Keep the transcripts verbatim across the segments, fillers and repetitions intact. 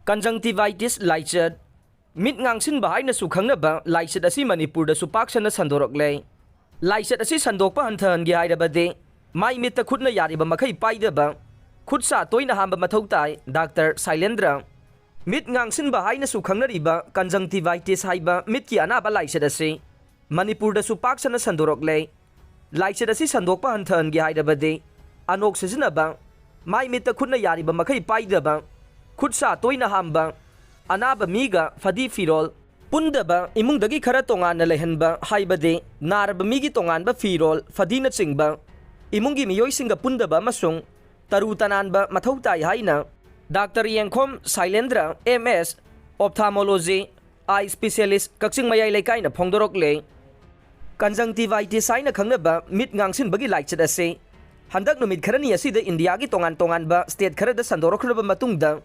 Conjunctivitis ꯂꯥꯏꯆꯠ, ꯃꯤꯠ ꯉꯥꯡꯁꯤꯟꯕ ꯍꯥꯏꯅꯁꯨ ꯈꯪꯅꯕ ꯂꯥꯏꯆꯠ ꯑꯁꯤ ꯃꯅꯤꯄꯨꯔꯗꯁꯨ ꯄꯥꯛ ꯁꯟꯅ ꯁꯟꯗꯣꯔꯛꯂꯦ꯫ ꯂꯥꯏꯆꯠ ꯑꯁꯤ ꯁꯟꯗꯣꯛꯄ ꯍꯟꯊꯍꯟꯒꯦ ꯍꯥꯏꯔꯕꯗꯤ ꯃꯥꯏ ꯃꯤꯠꯇ ꯈꯨꯠꯅ ꯌꯥꯔꯤꯕ ꯃꯈꯩ ꯄꯥꯏꯗꯕ, ꯈꯨꯠ ꯁꯥ ꯇꯣꯏꯅ ꯍꯥꯝꯕ ꯃꯊꯧ ꯇꯥꯏ꯫ ꯗꯥꯛꯇꯔ ꯁꯥꯏꯂꯦꯟꯗ꯭ꯔ꯫ ꯃꯤꯠ ꯉꯥꯡꯁꯤꯟꯕ ꯍꯥꯏꯅꯁꯨ ꯈꯪꯅꯔꯤꯕ conjunctivitis ꯍꯥꯏꯕ ꯃꯤꯠꯀꯤ ꯑꯅꯥꯕ ꯂꯥꯏꯆꯠ ꯑꯁꯤ ꯃꯅꯤꯄꯨꯔꯗꯁꯨ ꯄꯥꯛ ꯁꯟꯅ ꯁꯟꯗꯣꯔꯛꯂꯦ꯫ ꯂꯥꯏꯆꯠ ꯑꯁꯤ ꯁꯟꯗꯣꯛꯄ ꯍꯟꯊꯍꯟꯒꯦ ꯍꯥꯏꯔꯕꯗꯤ ꯑꯅꯣꯛ ꯁꯤꯖꯤꯟꯅꯕ, ꯃꯥꯏ ꯃꯤꯠꯇ ꯈꯨꯠꯅ ꯌꯥꯔꯤꯕ ꯃꯈꯩ ꯄꯥꯏꯗꯕ, ꯈꯨꯠ ꯁꯥ ꯇꯣꯏꯅ ꯍꯥꯝꯕ, ꯑꯅꯥꯕ ꯃꯤꯒ ꯐꯗꯤ ꯐꯤꯔꯣꯜ ꯄꯨꯟꯗꯕ, ꯏꯃꯨꯡꯗꯒꯤ ꯈꯔ ꯇꯣꯉꯥꯟꯅ ꯂꯩꯍꯟꯕ, ꯍꯥꯏꯕꯗꯤ ꯅꯥꯔꯕ ꯃꯤꯒꯤ ꯇꯣꯉꯥꯟꯕ ꯐꯤꯔꯣꯜ ꯐꯗꯤꯅꯆꯤꯡꯕ ꯏꯃꯨꯡꯒꯤ ꯃꯤꯑꯣꯏꯁꯤꯡꯒ ꯄꯨꯟꯗꯕ ꯑꯃꯁꯨꯡ ꯇꯔꯨ ꯇꯅꯥꯟꯕ ꯃꯊꯧ ꯇꯥꯏ ꯍꯥꯏꯅ ꯗꯥꯛꯇꯔ ꯌꯦꯡꯈꯣꯝ ꯁꯥꯏꯂꯦꯟꯗ꯭ꯔ, ꯑꯦꯝ ꯑꯦꯁ, ophthalmology, eye specialist, ꯀꯛꯆꯤꯡ ꯃꯌꯥꯏ ꯂꯩꯀꯥꯏꯅ ꯐꯣꯡꯗꯣꯔꯛꯂꯦ꯫ Conjunctivitis ꯍꯥꯏꯅ ꯈꯪꯅꯕ ꯃꯤꯠ ꯉꯥꯡꯁꯤꯟꯕꯒꯤ ꯂꯥꯏꯆꯠ ꯑꯁꯤ ꯍꯟꯗꯛ ꯅꯨꯃꯤꯠ ꯈꯔꯅꯤ ꯑꯁꯤꯗ ꯏꯟꯗꯤꯌꯥꯒꯤ ꯇꯣꯉꯥꯟ ꯇꯣꯉꯥꯟꯕ state ꯈꯔꯗ ꯁꯟꯗꯣꯔꯛꯈ꯭ꯔꯕ ꯃꯇꯨꯡꯗ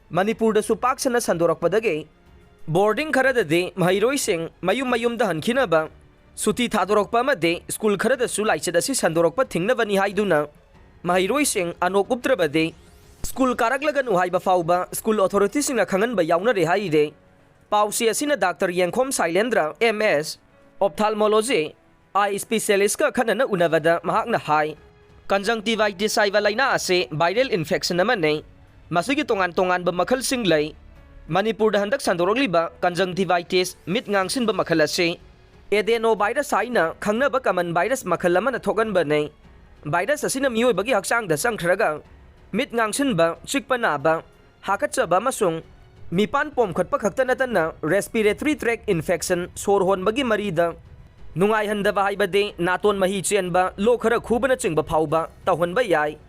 ꯃꯅꯤꯄꯨꯔꯗꯁꯨ ꯄꯥꯛ ꯁꯟꯅ ꯁꯟꯗꯣꯔꯛꯄꯗꯒꯤ boarding ꯈꯔꯗꯗꯤ ꯃꯍꯩꯔꯣꯏꯁꯤꯡ ꯃꯌꯨꯝ ꯃꯌꯨꯝꯗ ꯍꯟꯈꯤꯅꯕ ꯁꯨꯇꯤ ꯊꯥꯗꯣꯔꯛꯄ ꯑꯃꯗꯤ school ꯈꯔꯗꯁꯨ ꯂꯥꯏꯆꯠ ꯑꯁꯤ ꯁꯟꯗꯣꯔꯛꯄ ꯊꯤꯡꯅꯕꯅꯤ ꯍꯥꯏꯗꯨꯅ ꯃꯍꯩꯔꯣꯏꯁꯤꯡ ꯑꯅꯣꯛ ꯎꯞꯇ꯭ꯔꯕꯗꯤ school ꯀꯥꯔꯛꯂꯒꯅꯨ ꯍꯥꯏꯕ ꯐꯥꯎꯕ school authorityꯁꯤꯡꯅ ꯈꯪꯍꯟꯕ ꯌꯥꯎꯅꯔꯦ ꯍꯥꯏꯔꯦ꯫ ꯄꯥꯎꯆꯦ ꯑꯁꯤꯅ ꯗꯥꯛꯇꯔ ꯌꯦꯡꯈꯣꯝ ꯁꯥꯏꯂꯦꯟꯗ꯭ꯔ, ꯑꯦꯝ ꯑꯦꯁ, ophthalmology, eye specialistꯀ ꯑꯈꯟꯅꯅ ꯎꯅꯕꯗ ꯃꯍꯥꯛꯅ ꯍꯥꯏ, conjunctivitis ꯍꯥꯏꯕ ꯂꯥꯏꯅꯥ ꯑꯁꯤ viral infection ꯑꯃꯅꯤ꯫ ꯃꯁꯤꯒꯤ ꯇꯣꯉꯥꯟ ꯇꯣꯉꯥꯟꯕ ꯃꯈꯜꯁꯤꯡ ꯂꯩ꯫ ꯃꯅꯤꯄꯨꯔꯗ ꯍꯟꯗꯛ ꯁꯟꯗꯣꯔꯛꯂꯤꯕ conjunctivitis, ꯃꯤꯠ ꯉꯥꯡꯁꯤꯟꯕ ꯃꯈꯜ ꯑꯁꯤ adenovirus ꯍꯥꯏꯅ ꯈꯪꯅꯕ common virus ꯃꯈꯜ ꯑꯃꯅ ꯊꯣꯛꯍꯟꯕꯅꯤ꯫ Virus ꯑꯁꯤꯅ ꯃꯤꯑꯣꯏꯕꯒꯤ ꯍꯛꯆꯥꯡꯗ ꯆꯪꯈ꯭ꯔꯒ ꯃꯤꯠ ꯉꯥꯡꯁꯤꯟꯕ, ꯆꯤꯛꯄ ꯅꯥꯕ, ꯍꯥꯀꯠꯆꯕ ꯑꯃꯁꯨꯡ ꯃꯤꯄꯥꯟ ꯄꯣꯝꯈꯠꯄ ꯈꯛꯇ ꯅꯠꯇꯅ respiratory tract infection, ꯁꯣꯔ ꯍꯣꯟꯕꯒꯤ ꯃꯔꯤꯗ ꯅꯨꯡꯉꯥꯏꯍꯟꯗꯕ ꯍꯥꯏꯕꯗꯤ ꯅꯥꯇꯣꯟ ꯃꯍꯤ ꯆꯦꯟꯕ, ꯂꯣꯛ ꯈꯔ ꯈꯨꯕꯅꯆꯤꯡꯕ ꯐꯥꯎꯕ ꯇꯧꯍꯟꯕ ꯌꯥꯏ꯫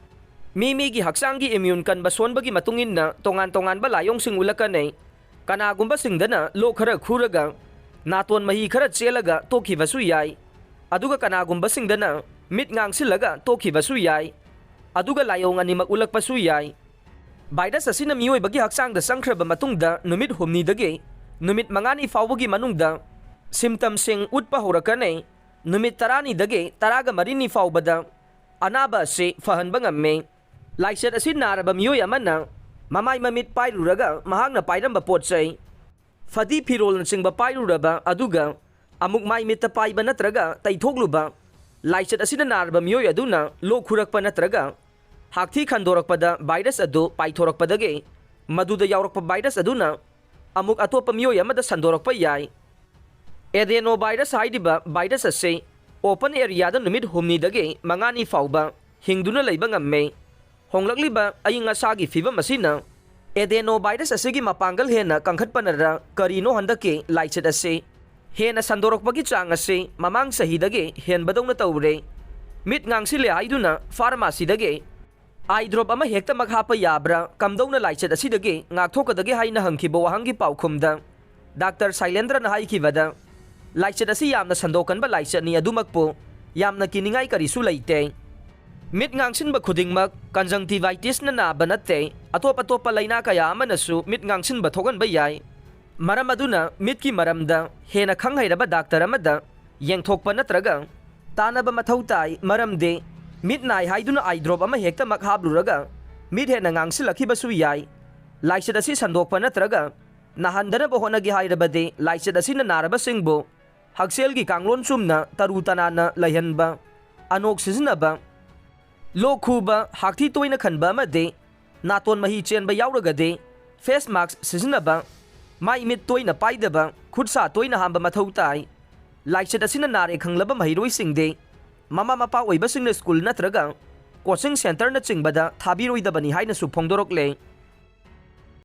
ꯃꯤ ꯃꯤꯒꯤ ꯍꯛꯆꯥꯡꯒꯤ immune ꯀꯟꯕ ꯁꯣꯟꯕꯒꯤ ꯃꯇꯨꯡ ꯏꯟꯅ ꯇꯣꯉꯥꯟ ꯇꯣꯉꯥꯟꯕ ꯂꯥꯏꯑꯣꯡꯁꯤꯡ ꯎꯠꯂꯛꯀꯅꯤ꯫ ꯀꯅꯥꯒꯨꯝꯕꯁꯤꯡꯗꯅ ꯂꯣꯛ ꯈꯔ ꯈꯨꯔꯒ ꯅꯥꯇꯣꯟ ꯃꯍꯤ ꯈꯔ ꯆꯦꯜꯂꯒ ꯇꯣꯛꯈꯤꯕꯁꯨ ꯌꯥꯏ꯫ ꯑꯗꯨꯒ ꯀꯅꯥꯒꯨꯝꯕꯁꯤꯡꯗꯅ ꯃꯤꯠ ꯉꯥꯡꯁꯤꯜꯂꯒ ꯇꯣꯛꯈꯤꯕꯁꯨ ꯌꯥꯏ꯫ ꯑꯗꯨꯒ ꯂꯥꯏꯑꯣꯡ ꯑꯅꯤꯃꯛ ꯎꯠꯂꯛꯄꯁꯨ ꯌꯥꯏ꯫ Virus ꯑꯁꯤꯅ ꯃꯤꯑꯣꯏꯕꯒꯤ ꯍꯛꯆꯥꯡꯗ ꯆꯪꯈ꯭ꯔꯕ ꯃꯇꯨꯡꯗ ꯅꯨꯃꯤꯠ ꯍꯨꯝꯅꯤꯗꯒꯤ ꯅꯨꯃꯤꯠ ꯃꯉꯥꯅꯤ ꯐꯥꯎꯕꯒꯤ ꯃꯅꯨꯡꯗ symptomꯁꯤꯡ ꯎꯠꯄ ꯍꯧꯔꯛꯀꯅꯤ꯫ ꯅꯨꯃꯤꯠ ꯇꯔꯥꯅꯤꯗꯒꯤ ꯇꯔꯥꯒ ꯃꯔꯤꯅꯤ ꯐꯥꯎꯕꯗ ꯑꯅꯥꯕ ꯑꯁꯤ ꯐꯍꯟꯕ ꯉꯝꯃꯤ꯫ ꯂꯥꯏꯆꯠ ꯑꯁꯤ ꯅꯥꯔꯕ ꯃꯤꯑꯣꯏ ꯑꯃꯅ ꯃꯃꯥꯏ ꯃꯃꯤꯠ ꯄꯥꯏꯔꯨꯔꯒ ꯃꯍꯥꯛꯅ ꯄꯥꯏꯔꯝꯕ ꯄꯣꯠ ꯆꯩ, ꯐꯗꯤ ꯐꯤꯔꯣꯜꯅꯆꯤꯡꯕ ꯄꯥꯏꯔꯨꯔꯕ ꯑꯗꯨꯒ ꯑꯃꯨꯛ ꯃꯥꯏ ꯃꯤꯠꯇ ꯄꯥꯏꯕ ꯅꯠꯇ꯭ꯔꯒ ꯇꯩꯊꯣꯛꯂꯨꯕ꯫ ꯂꯥꯏꯆꯠ ꯑꯁꯤꯅ ꯅꯥꯔꯕ ꯃꯤꯑꯣꯏ ꯑꯗꯨꯅ ꯂꯣꯛ ꯈꯨꯔꯛꯄ ꯅꯠꯇ꯭ꯔꯒ ꯍꯥꯛꯊꯤ ꯈꯟꯗꯣꯔꯛꯄꯗ ꯚꯥꯏꯔꯁ ꯑꯗꯨ ꯄꯥꯏꯊꯣꯔꯛꯄꯗꯒꯤ ꯃꯗꯨꯗ ꯌꯥꯎꯔꯛꯄ ꯚꯥꯏꯔꯁ ꯑꯗꯨꯅ ꯑꯃꯨꯛ ꯑꯇꯣꯞꯄ ꯃꯤꯑꯣꯏ ꯑꯃꯗ ꯁꯟꯗꯣꯔꯛꯄ ꯌꯥꯏ꯫ ꯑꯦꯗꯦꯅꯣ ꯚꯥꯏꯔꯁ ꯍꯥꯏꯔꯤꯕ ꯚꯥꯏꯔꯁ ꯑꯁꯤ ꯑꯣꯄꯟ ꯑꯦꯔꯤꯌꯥꯗ ꯅꯨꯃꯤꯠ ꯍꯨꯝꯅꯤꯗꯒꯤ ꯃꯉꯥꯅꯤ ꯐꯥꯎꯕ ꯍꯤꯡꯗꯨꯅ ꯂꯩꯕ ꯉꯝꯃꯤ꯫ ꯍꯣꯡꯂꯛꯂꯤꯕ ꯑꯏꯪ ꯑꯁꯥꯒꯤ ꯐꯤꯕꯝ ꯑꯁꯤꯅ ꯑꯦꯗꯦꯅꯣ ꯚꯥꯏꯔꯁ ꯑꯁꯤꯒꯤ ꯃꯄꯥꯡꯒꯜ ꯍꯦꯟꯅ ꯀꯟꯈꯠꯄꯅꯔ ꯀꯔꯤꯅꯣ, ꯍꯟꯗꯛꯀꯤ ꯂꯥꯏꯆꯠ ꯑꯁꯤ ꯍꯦꯟꯅ ꯁꯟꯗꯣꯔꯛꯄꯒꯤ ꯆꯥꯡ ꯑꯁꯤ ꯃꯃꯥꯡ ꯆꯍꯤꯗꯒꯤ ꯍꯦꯟꯕꯗꯧꯅ ꯇꯧꯔꯦ꯫ ꯃꯤꯠ ꯉꯥꯡꯁꯤꯜꯂꯦ ꯍꯥꯏꯗꯨꯅ ꯐꯥꯔꯃꯥꯁꯤꯗꯒꯤ ꯑꯥꯏ ꯗ꯭ꯔꯣꯞ ꯑꯃ ꯍꯦꯛꯇꯃꯛ ꯍꯥꯞꯄ ꯌꯥꯕ꯭ꯔꯥ? ꯀꯝꯗꯧꯅ ꯂꯥꯏꯆꯠ ꯑꯁꯤꯗꯒꯤ ꯉꯥꯛꯊꯣꯛꯀꯗꯒꯦ ꯍꯥꯏꯅ ꯍꯪꯈꯤꯕ ꯋꯥꯍꯪꯒꯤ ꯄꯥꯎꯈꯨꯝꯗ ꯗꯥꯛꯇꯔ ꯁꯥꯏꯂꯦꯟꯗ꯭ꯔꯅ ꯍꯥꯏꯈꯤꯕꯗ, ꯂꯥꯏꯆꯠ ꯑꯁꯤ ꯌꯥꯝꯅ ꯁꯟꯗꯣꯛꯀꯟꯕ ꯂꯥꯏꯆꯠꯅꯤ, ꯑꯗꯨꯃꯛꯄꯨ ꯌꯥꯝꯅ ꯀꯤꯅꯤꯡꯉꯥꯏ ꯀꯔꯤꯁꯨ ꯂꯩꯇꯦ꯫ ꯃꯤꯠ ꯉꯥꯡꯁꯤꯟꯕ ꯈꯨꯗꯤꯡꯃꯛ ꯀꯟꯖꯪꯇꯤꯚꯥꯏꯇꯤꯁꯅ ꯅꯥꯕ ꯅꯠꯇꯦ, ꯑꯇꯣꯞ ꯑꯇꯣꯞꯄ ꯂꯥꯏꯅꯥ ꯀꯌꯥ ꯑꯃꯅꯁꯨ ꯃꯤꯠ ꯉꯥꯡꯁꯤꯟꯕ ꯊꯣꯛꯍꯟꯕ ꯌꯥꯏ꯫ ꯃꯔꯝ ꯑꯗꯨꯅ ꯃꯤꯠꯀꯤ ꯃꯔꯝꯗ ꯍꯦꯟꯅ ꯈꯪ ꯍꯩꯔꯕ ꯗꯥꯛꯇꯔ ꯑꯃꯗ ꯌꯦꯡꯊꯣꯛꯄ ꯅꯠꯇ꯭ꯔꯒ ꯇꯥꯟꯅꯕ ꯃꯊꯧ ꯇꯥꯏ, ꯃꯔꯝꯗꯤ ꯃꯤꯠ ꯅꯥꯏ ꯍꯥꯏꯗꯨꯅ ꯑꯥꯏ ꯗ꯭ꯔꯣꯞ ꯑꯃ ꯍꯦꯛꯇꯃꯛ ꯍꯥꯞꯂꯨꯔꯒ ꯃꯤꯠ ꯍꯦꯟꯅ ꯉꯥꯡꯁꯤꯜꯂꯛꯈꯤꯕꯁꯨ ꯌꯥꯏ꯫ ꯂꯥꯏꯆꯠ ꯑꯁꯤ ꯁꯟꯗꯣꯛꯄ ꯅꯠꯇ꯭ꯔꯒ ꯅꯥꯍꯟꯗꯅꯕ ꯍꯣꯠꯅꯒꯦ ꯍꯥꯏꯔꯕꯗꯤ ꯂꯥꯏꯆꯠ ꯑꯁꯤꯅ ꯅꯥꯔꯕꯁꯤꯡꯕꯨ ꯍꯛꯁꯦꯜꯒꯤ ꯀꯥꯡꯂꯣꯟ ꯆꯨꯝꯅ ꯇꯔꯨ ꯇꯅꯥꯟꯅ ꯂꯩꯍꯟꯕ, ꯑꯅꯣꯛ ꯁꯤꯖꯤꯟꯅꯕ, ꯂꯣꯛ ꯈꯨꯕ, ꯍꯥꯛꯊꯤ ꯇꯣꯏꯅ ꯈꯟꯕ ꯑꯃꯗꯤ ꯅꯥꯇꯣꯟ ꯃꯍꯤ ꯆꯦꯟꯕ ꯌꯥꯎꯔꯒꯗꯤ ꯐꯦꯁ ꯃꯥꯛꯁ ꯁꯤꯖꯤꯟꯅꯕ, ꯃꯥꯏ ꯃꯤꯠ ꯇꯣꯏꯅ ꯄꯥꯏꯗꯕ, ꯈꯨꯠ ꯁꯥ ꯇꯣꯏꯅ ꯍꯥꯝꯕ ꯃꯊꯧ ꯇꯥꯏ꯫ ꯂꯥꯏꯆꯠ ꯑꯁꯤꯅ ꯅꯥꯔꯦ ꯈꯪꯂꯕ ꯃꯍꯩꯔꯣꯏꯁꯤꯡꯗꯤ ꯃꯃꯥ ꯃꯄꯥ ꯑꯣꯏꯕꯁꯤꯡꯅ ꯁ꯭ꯀꯨꯜ ꯅꯠꯇ꯭ꯔꯒ ꯀꯣꯆꯤꯡ ꯁꯦꯟꯇꯔꯅꯆꯤꯡꯕꯗ ꯊꯥꯕꯤꯔꯣꯏꯗꯕꯅꯤ ꯍꯥꯏꯅꯁꯨ ꯐꯣꯡꯗꯣꯔꯛꯂꯦ꯫